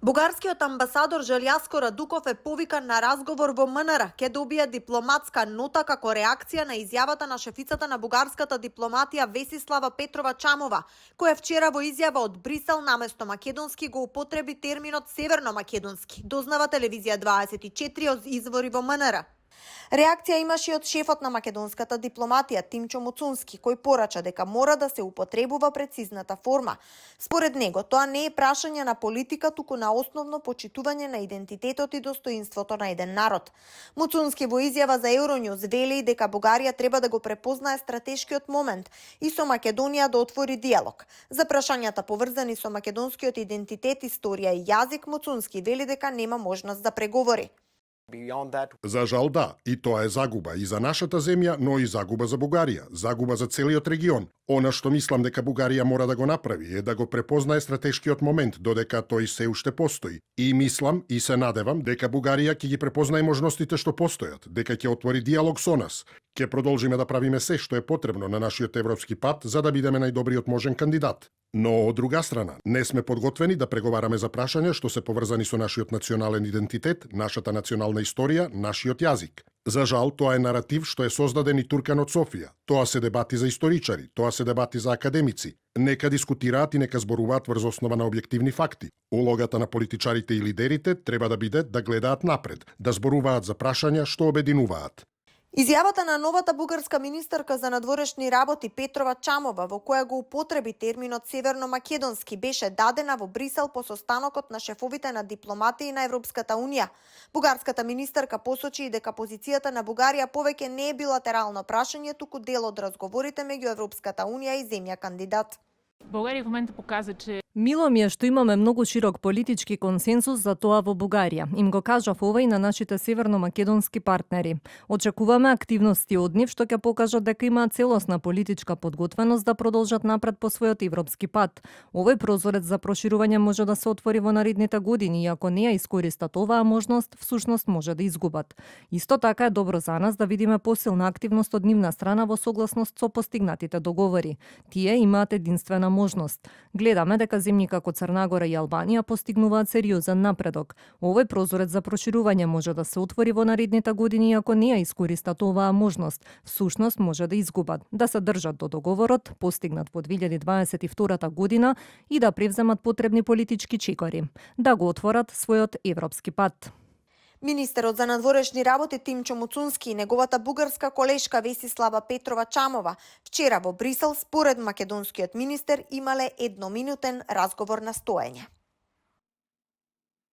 Бугарскиот амбасадор Желјаско Радуков е повикан на разговор во МНР. Ке добија дипломатска нота како реакција на изјавата на шефицата на бугарската дипломатија Весислава Петрова Чамова, која вчера во изјава од Брисел наместо македонски го употреби терминот северно-македонски, дознава телевизија 24 од извори во МНР. Реакција имаше и од шефот на македонската дипломатија Тимчо Муцунски, кој порача дека мора да се употребува прецизната форма. Според него, тоа не е прашање на политика, туку на основно почитување на идентитетот и достоинството на еден народ. Муцунски во изјава за Евроньюз вели дека Бугарија треба да го препознае стратешкиот момент и со Македонија да отвори диалог. За прашањата поврзани со македонскиот идентитет, историја и јазик, Муцунски вели дека нема можност да преговори. За жал да, и тоа е загуба и за нашата земја, но и загуба за Бугарија, загуба за целиот регион. Она што мислам дека Бугарија мора да го направи е да го препознае стратешкиот момент, додека тој се уште постои. И мислам и се надевам дека Бугарија ќе ги препознае можностите што постојат, дека ќе отвори диалог со нас. Ќе продолжиме да правиме се што е потребно на нашиот европски пат за да бидеме најдобриот можен кандидат. Но од друга страна, не сме подготвени да преговараме за прашања што се поврзани со нашиот национален идентитет, нашата национална историја, нашиот јазик. За жал, тоа е наратив што е создаден и туркан од Софија. Тоа се дебати за историчари, тоа се дебати за академици. Нека дискутираат и нека зборуваат врз основа на објективни факти. Улогата на политичарите и лидерите треба да биде да гледаат напред, да зборуваат за прашања што обединуваат. Изјавата на новата бугарска министерка за надворешни работи Петрова Чамова, во која го употреби терминот северно-македонски, беше дадена во Брисел по состанокот на шефовите на дипломатии на Европската унија. Бугарската министерка посочи и дека позицијата на Бугарија повеќе не е билатерално прашање, туку дел од разговорите меѓу Европската унија и земја кандидат. Бугарија в моментот показа, че Мило ми е што имаме многу широк политички консенсус за тоа во Бугарија. Им го кажав ова и на нашите северно-македонски партнери. Очекуваме активности од нив што ќе покажат дека имаат целосна политичка подготвеност да продолжат напред по својот европски пат. Овој прозорец за проширување може да се отвори во наредните години и ако не ја искористат оваа можност, всушност може да изгубат. Исто така е добро за нас да видиме посилна активност од нивна страна во согласност со постигнатите договори. Тие имаат единствена можност. Гледаме дека земји како Црна Гора и Албанија постигнуваат сериозен напредок. Овој прозорец за проширување може да се отвори во наредните години и ако не ја искористат оваа можност, всушност може да изгубат, да се држат до договорот постигнат во 2022 година и да превземат потребни политички чекори, да го отворат својот европски пат. Министерот за надворешни работи Тимчо Муцунски и неговата бугарска колешка Весислава Петрова Чамова вчера во Брисел според македонскиот министер имале едноминутен разговор на стоење.